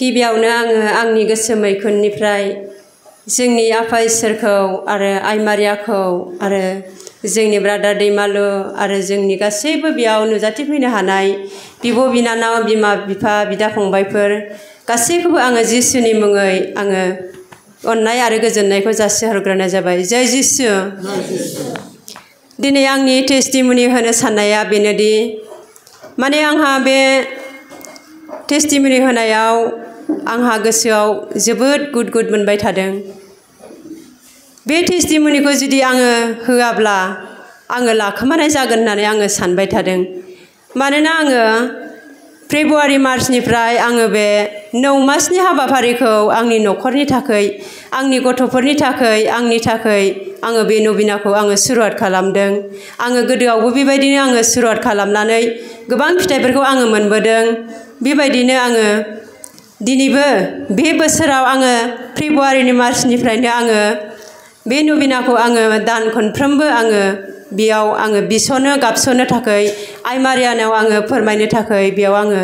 गिबियावनो आङो आंनि गोसो मैखुननिफ्राय जोंनि आफा इसोरखौ आरो आइ मारियाखौ आरो जोंनि ब्रादार दैमालु आरो जोंनि गासैबो बेयाव नुजाथिफैनो हानाय बिब' बिनानाव बिमा बिफा बिदा फंबायफोर गासैखौबो आङो जिसुनि मुङै आङो अननाय आरो गोजोननायखौ जासिहरग्रोनाय जाबाय। जय जिसु। दिनै आंनि टेस्टिमनि होनो साननाया बेनोदि माने आंहा बे टेस्टिमनि होनायाव आंहा गोसोआव जोबोद गुद गुद मोनबाय थादों। बे टेस्टिमनिखौ जुदि आङो होआब्ला आङो लाखोमानाय जागोन होननानै आङो सानबाय थादों। मानोना आङो फेब्रुवारि मार्चनिफ्राय आङो बे 9 मासनि हाबाफारिखौ आंनि न'खरनि थाखाय आंनि गथ'फोरनि थाखाय आंनि थाखाय आङो बे नबिनाखौ आङो सुरुआत खालामदों। आङो गोदोआवबो बेबायदिनो आङो सुरुआत खालामनानै गोबां फिथाइफोरखौ आङो मोनबोदों। बेबायदिनो आङो दिनैबो बे बोसोराव आङो फेब्रुवारिनि मार्चनिफ्रायनो आङो बे नबिनाखौ आङो दान खनफ्रोमबो आङो बेयाव आङो बिस'नो गाबस'नो थाखाय आइ मारियानाव आङो फोरमायनो थाखाय बेयाव आङो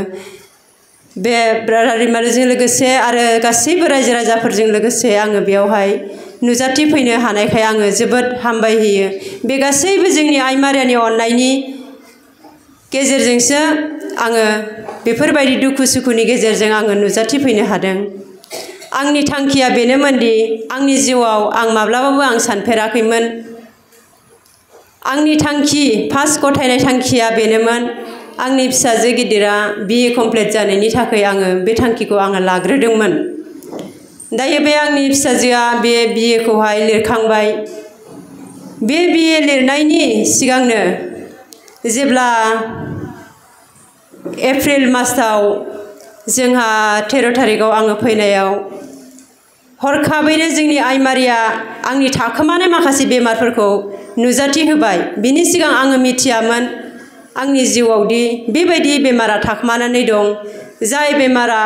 बे ब्रादार दैमालुजों लोगोसे आरो गासैबो रायजो राजाफोरजों लोगोसे आङो बेयावहाय नुजाथिफैनो हानायखाय आङो जोबोद हामबायहोयो। बे गासैबो जोंनि आइ मारियानि अननायनि गेजेरजोंसो आङो बेफोरबायदि दुखु सुखुनि गेजेरजों आङो नुजाथिफैनो हादों। आंनि थांखिया बेनोमोनदि आंनि जिउआव आं माब्लाबाबो आं सानफेराखैमोन। आंनि थांखि फार्स्ट गथायनाय थांखिया बेनोमोन आंनि फिसाजो गिदिरा BA कमप्लिट जानायनि थाखाय आङो बे थांखिखौ आङो लाग्रोदोंमोन। दायो बे आंनि फिसाजोआ बे BA खौहाय लिरखांबाय। बे BA लिरनायनि सिगांनो जेब्ला एप्रिल मासाव जोंहा 13 थारिखआव आङो फैनायाव हरखाबैनो जोंनि आइ मारिया आंनि थाखोमानाय माखासे बेमारफोरखौ नुजाथि होबाय। बिनि सिगां आङो मिथियामोन आंनि जिउआवदि बेबायदि बेमारा थाखोमानानै दं। जाय बेमारा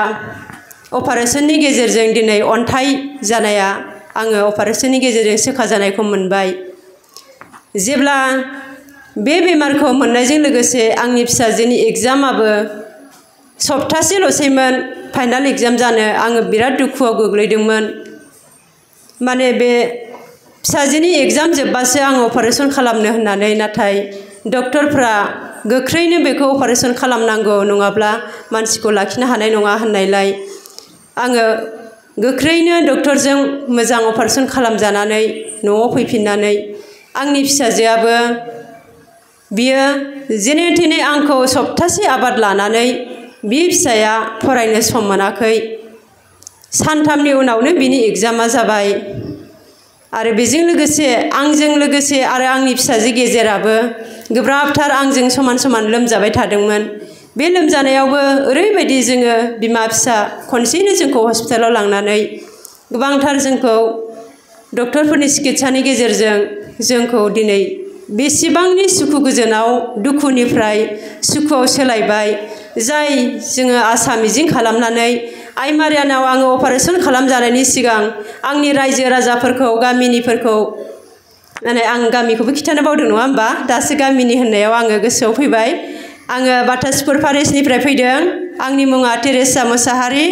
अपारेशननि गेजेरजों दिनै अन्थाइ जानाया आङो अपारेशननि गेजेरजों सोखाजानायखौ मोनबाय। जेब्ला बे बेमारखौ मोननायजों लोगोसे आंनि फिसाजोनि एग्जामाबो सप्तासेल'सैमोन फाइनाल एग्जाम जानो आङो बिराद दुखुआव गोग्लैदोंमोन। माने बे फिसाजोनि एग्जाम जोब्बासो आङो अपारेशन खालामनो होननानै नाथाय डक्टरफ्रा गोख्रैनो बेखौ अपारेशन खालामनांगौ नङाब्ला मानसिखौ लाखिनो हानाय नङा होननायलाय आङो गोख्रैनो डक्टरजों मोजां अपारेशन खालामजानानै न'आव फैफिननानै आंनि फिसाजोआबो बियो जेने थेने आंखौ सप्तासे आबाद लानानै बे फिसाया फरायनो सम मोनाखै। सानथामनि उनावनो बिनि एग्जामा जाबाय आरो बेजों लोगोसे आंजों लोगोसे आरो आंनि फिसाजो गेजेराबो गोब्राबथार आंजों समान समान लोमजाबाय थादोंमोन। बे लोमजानायावबो ओरैबायदि जोङो बिमा फिसा खनसेनो जोंखौ हस्पिटालाव लांनानै गोबांथार जोंखौ डक्टरफोरनि सिकित्सानि गेजेरजों जोंखौ दिनै बेसेबांनि सुखु गोजोनाव दुखुनिफ्राय सुखुआव सोलायबाय। जाय जोङो आसा मिजिं खालामनानै आइ मारियानाव आङो अपारेशन खालामजानायनि सिगां आंनि रायजो राजाफोरखौ गामिनिफोरखौ माने आं गामिखौबो खिथानो बावदों नङा होमबा। दासो गामिनि होननायाव आङो गोसोआव फैबाय। आङो बाटासपुर पारेसनिफ्राय फैदों। आंनि मुङा टेरेसा मोसाहारि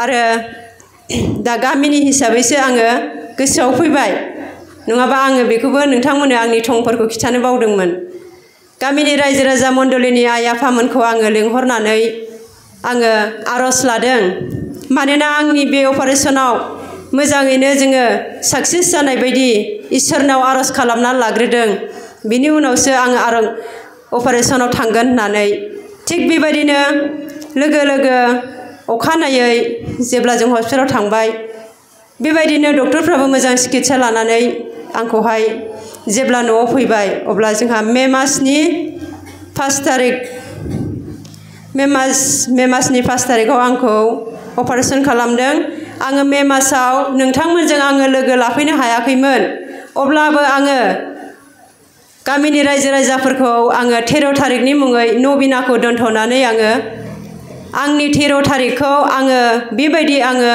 आरो दा गामिनि हिसाबैसो आङो गोसोआव फैबाय नङाबा आङो बेखौबो नोंथांमोननो आंनि थंफोरखौ खिथानो बावदोंमोन। गामिनि रायजो राजा मण्डलिनि आइ आफामोनखौ आङो लिंहरनानै आङो आर'ज लादों। मानोना आंनि बे अपारेशनाव मोजाङैनो जोङो साक्सेस जानाय बायदि इसोरनाव आर'ज खालामनानै लाग्रोदों। बिनि उनावसो आङो अपारेशनाव थांगोन होननानै। थिग बेबायदिनो लोगो लोगो अखानायै जेब्ला जों हस्पिटालाव थांबाय बेबायदिनो डक्टरफ्राबो मोजां सिकित्सा लानानै आंखौहाय जेब्ला न'आव फैबाय अब्ला जोंहा मे मासनि 5 थारिखआव आंखौ अपारेशन खालामदों। आङो मे मासाव नोंथांमोनजों आङो लोगो लाफैनो हायाखैमोन। अब्लाबो आङो गामिनि रायजो राजाफोरखौ आङो 13 थारिखनि मुङै नबिनाखौ दोनथ'नानै आङो आंनि 13 थारिखखौ आङो बेबायदि आङो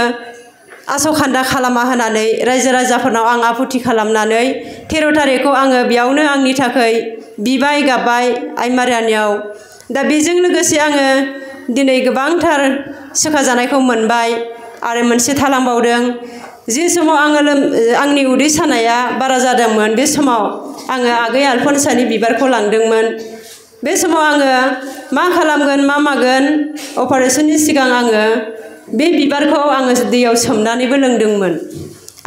आसखान्दा खालामा होनानै रायजो राजाफोरनाव आं आहुति खालामनानै 13 थारिखखौ आङो बेयावनो आंनि थाखाय बिबाय गाबबाय आइ मारियानियाव। दा बेजों लोगोसे आङो दिनै गोबांथार सोखाजानायखौ मोनबाय आरो मोनसे थालांबावदों जे समाव आंनि उदै सानाया बारा जादोंमोन बे समाव आङो आगै आलफनसानि बिबारखौ लांदोंमोन बे समाव आङो मा खालामगोन मा मागोन अपारेशननि सिगां आङो बे बिबारखौ आङो दैयाव सोमनानैबो लोंदोंमोन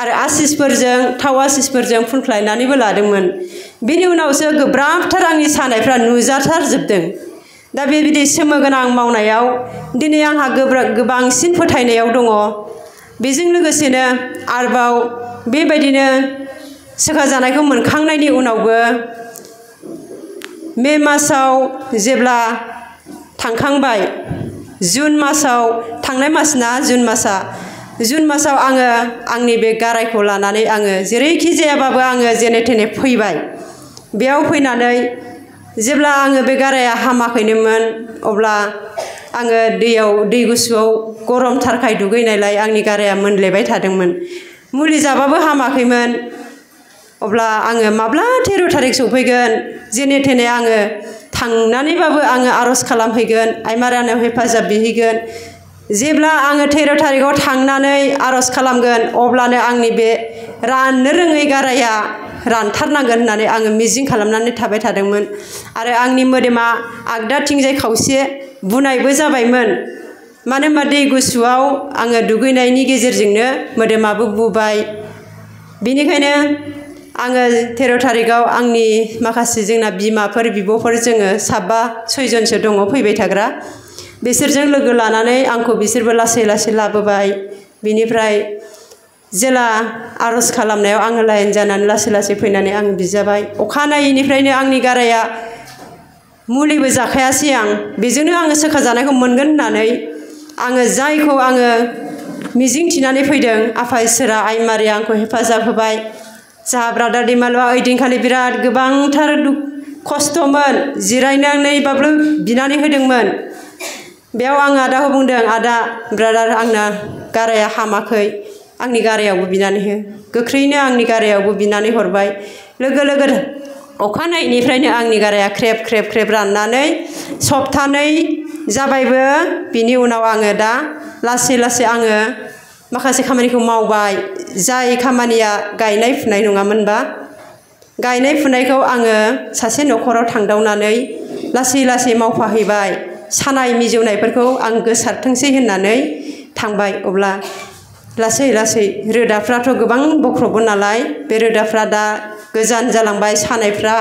आरो आसिसफोरजों थाव आसिसफोरजों फुनख्लायनानैबो लादोंमोन बेनि उनावसो गोब्राबथार आंनि सानायफ्रा नुजाथारजोबदों दा बेबायदि सोमोगोनां मावनायाव दिनै आंहा गोबांसिन फोथायनायाव दङ बेजों लोगोसेनो आरोबाव बेबायदिनो सोखाजानायखौ मोनखांनायनि उनावबो मे मासाव जेब्ला थांखांबाय जुन मासाव थांनाय मासना जुन मासाव आङो आंनि बे गारायखौ लानानै आङो जेरैखि जायाबाबो आङो जेने थेने फैबाय बेयाव फैनानै जेब्ला आङो बे गाराया हामाखैनोमोन अब्ला आङो दै गुसुआव गरमथारखाय दुगैनायलाय आंनि गाराया मोनलेबाय थादोंमोन मुलि जाबाबो हामाखैमोन अब्ला आङो माब्ला 13 थारिख सफैगोन जेने थेने आङो थांनानैबाबो आङो आर'ज खालामहैगोन आइमारानियाव हेफाजाब बिहैगोन जेब्ला आङो 13 थारिखआव थांनानै आर'ज खालामगोन अब्लानो आंनि बे राननो रोङै गाराया रानथारनांगोन होननानै आङो मिजिं खालामनानै थाबाय थादोंमोन आरो आंनि मोदोमा आगदाथिंजाय खावसे बुनायबो जाबायमोन मानो होनबा दै गुसुआव आङो दुगैनायनि गेजेरजोंनो मोदोमाबो बुबाय बेनिखायनो आङो 13 थारिखआव आंनि माखासे जोंना बिमाफोर बिब'फोर जोङो 7-6 जनसो दङ फैबाय थाग्रा बिसोरजों लोगो लानानै आंखौ बिसोरबो लासै लासै लाबोबाय बिनिफ्राय जेला आर'ज खालामनायाव आङो लाइन जानानै लासै लासै फैनानै आङो बिजाबाय अखानायैनिफ्रायनो आंनि गाराया मुलिबो जाखायासै आं बेजोंनो आङो सोखाजानायखौ मोनगोन होननानै आङो जायखौ आङो मिजिं थिनानै फैदों आफा इसोरा आइमारिया आंखौ हेफाजाब होबाय जाहा ब्रादार दैमालुआ ओइदिनखालि बिराद गोबांथार खस्थ'मोन जिरायनानैबाबो बिनानै होदोंमोन बेयाव आं आदाखौ बुंदों आदा ब्रादार आंना गाराया हामाखै आंनि गारायावबो बिनानै हो गोख्रैनो आंनि गारायावबो बिनानै हरबाय लोगो लोगो अखानायैनिफ्रायनो आंनि गाराया ख्रेब ख्रेब ख्रेब राननानै सप्तानै जाबायबो बिनि उनाव आङो दा लासै लासै आङो माखासे खामानिखौ मावबाय जाय खामानिया गायनाय फुनाय नङामोनबा गायनाय फुनायखौ आङो सासे न'खराव थांदावनानै लासै लासै मावफाहैबाय सानाय मिजौनायफोरखौ आं गोसारथोंसै होननानै थांबाय अब्ला लासै लासै रोदाफ्राथ' गोबां बख्रबो नालाय बे रोदाफ्रा दा गोजान जालांबाय सानायफ्रा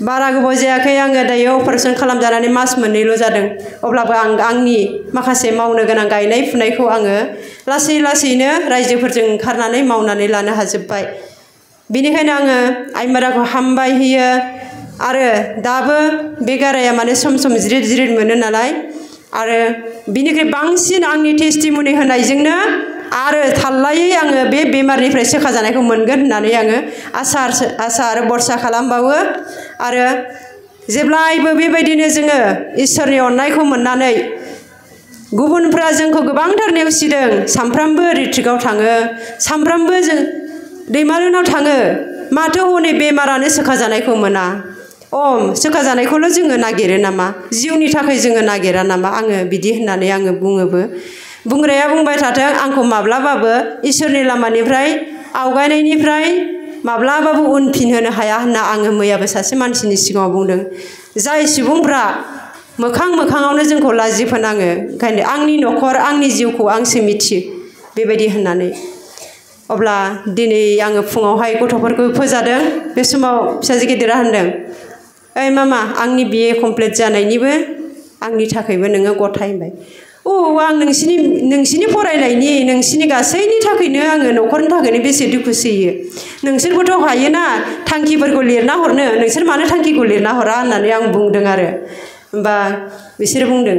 बारा गोबाव जायाखै आङो दायो अपारेशन खालामजानानै मास मोननैल' जादों अब्लाबो आं आंनि माखासे मावनो गोनां गायनाय फुनायखौ आङो लासै लासैनो रायजोफोरजों ओंखारनानै मावनानै लानो हाजोबबाय बेनिखायनो आङो आइमाराखौ हामबाय होयो आरो दाबो बे गाराया माने सम सम ज्रिद ज्रिद मोनो नालाय आरो बिनिख्रुइ बांसिन आंनि टेस्टिमनि होनायजोंनो आरो थाल्लायै आङो बे बेमारनिफ्राय सोखाजानायखौ मोनगोन होननानै आङो आसा आरो भरसा खालामबावो आरो जेब्लायबो बेबायदिनो जोङो इसोरनि अननायखौ मोननानै गुबुनफ्रा जोंखौ गोबांथार नेवसिदों सामफ्रामबो रिट्रिकआव थाङो सामफ्रामबो जों दैमालुनाव थाङो माथो हनै बेमारानो सोखाजानायखौ मोना सोखाजानायखौल' जोङो नागिरो नामा जिउनि थाखाय जोङो नागिरा नामा आङो बिदि होननानै आङो बुङोबो बुंग्राया बुंबाय थाथों आंखौ माब्लाबाबो इसोरनि लामानिफ्राय आवगायनायनिफ्राय माब्लाबाबो उनफिन होनो हाया होनना आङो मैयाबो सासे मानसिनि सिगाङाव बुंदों जाय सुबुंफ्रा मोखां मोखाङावनो जोंखौ लाजि फोनाङो ओंखायनो आंनि न'खर आंनि जिउखौ आंसो मिथियो बेबायदि होननानै अब्ला दिनै आङो फुङावहाय गथ'फोरखौ फोजादों बे समाव फिसाजो गिदिरा होनदों ओइ मामा आंनि BA कमप्लिट जानायनिबो आंनि थाखायबो नोङो गथाय होनबाय आं नोंसिनि फरायनायनि नोंसिनि गासैनि थाखायनो आङो न'खरनि थाखायनो बेसे दुखु सैयो नोंसोरबोथ' हायोना थांखिफोरखौ लिरना हरनो नोंसोर मानो थांखिखौ लिरना हरा होननानै आं बुंदों आरो होमबा बिसोरो बुंदों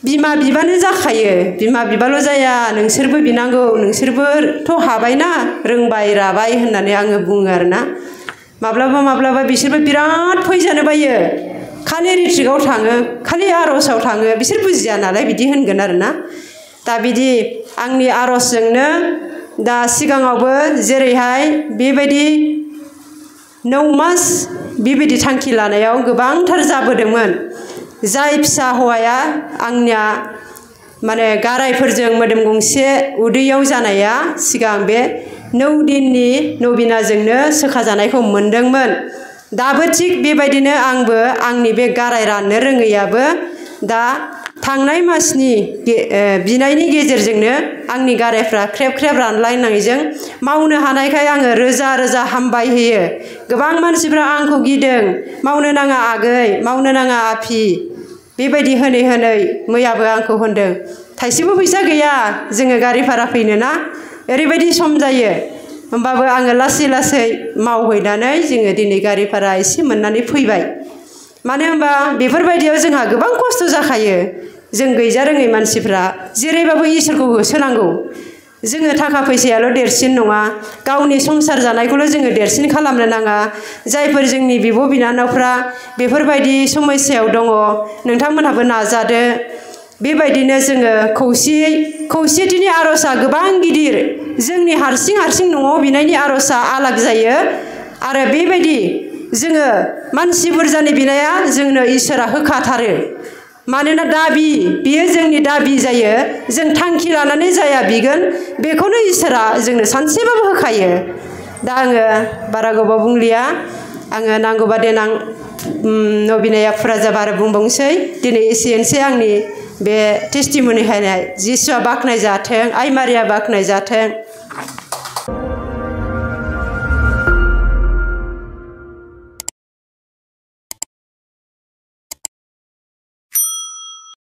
बिमा बिबानो जाखायो बिमा बिबाल' जाया नोंसोरबो बिनांगौ नोंसोरबोथ' हाबायना रोंबाय राबाय होननानै आङो बुङो आरोना माब्लाबा माब्लाबा बिसोरबो बिराद फैजानो बायो खालि रिट्रिकआव थाङो खालि आर'जआव थाङो बिसोर बुजिया नालाय बिदि होनगोन आरोना दा बिदि आंनि आर'जजोंनो दा सिगाङावबो जेरैहाय बेबायदि 9 मास बेबायदि थांखि लानायाव गोबांथार जाबोदोंमोन जाय फिसा हौवाया आंनिया माने गारायफोरजों मोदोम गंसे उदैयाव जानाया सिगां बे 9 दिननि नबिनाजोंनो सोखाजानायखौ मोनदोंमोन। दाबो थिग बेबायदिनो आंबो आंनि बे गाराय राननो रोङैयाबो दा थांनाय मासनि बिनायनि गेजेरजोंनो आंनि गारायफ्रा ख्रेब ख्रेब रानलायनायजों मावनो हानायखाय आङो रोजा रोजा हामबाय होयो। गोबां मानसिफ्रा आंखौ गिदों, मावनो नाङा आगै, मावनो नाङा आफि, बेबायदि होनै होनै मैयाबो आंखौ होनदों थाइसेबो फैसा गैया जोङो गारि भारा फैनो ना, ओरैबायदि सम जायो। होमबाबो आङो लासै लासै मावहैनानै जोङो दिनै गारि भारा एसे मोननानै फैबाय। मानो होनबा बेफोरबायदियाव जोंहा गोबां खस्थ' जाखायो। जों गैजा रोङै मानसिफ्रा जेरैबाबो इसोरखौ होसोनांगौ। जोङो थाखा फैसायाल' देरसिन नङा, गावनि संसार जानायखौल' जोङो देरसिन खालामनो नाङा। जायफोर जोंनि बिब' बिनानावफ्रा बेफोरबायदि समस्यायाव दङ नोंथांमोनहाबो नाजादो। बेबायदिनो जोङो खौसेथिनि आर'जआ गोबां गिदिर। जोंनि हारसिं न'आव बिनायनि आर'जआ आलाग जायो। आरो बेबायदि जोङो मानसि बुरजानि बिनाया जोंनो इसोरा होखाथारो। मानोना दाबि, बियो जोंनि दाबि जायो। जों थांखि लानानै जाया बिगोन, बेखौनो इसोरा जोंनो सानसेबाबो होखायो। दा आङो बारा गोबाव बुंलिया, आङो नांगौबा देनां नबिनाया फुरा जाबा आरो बुंबावनोसै। दिनै एसेनोसै आंनि बे टेस्टिमनि होनाय। जिसुआ बाख्नाय जाथों, आइ मारिया बाख्नाय जाथों।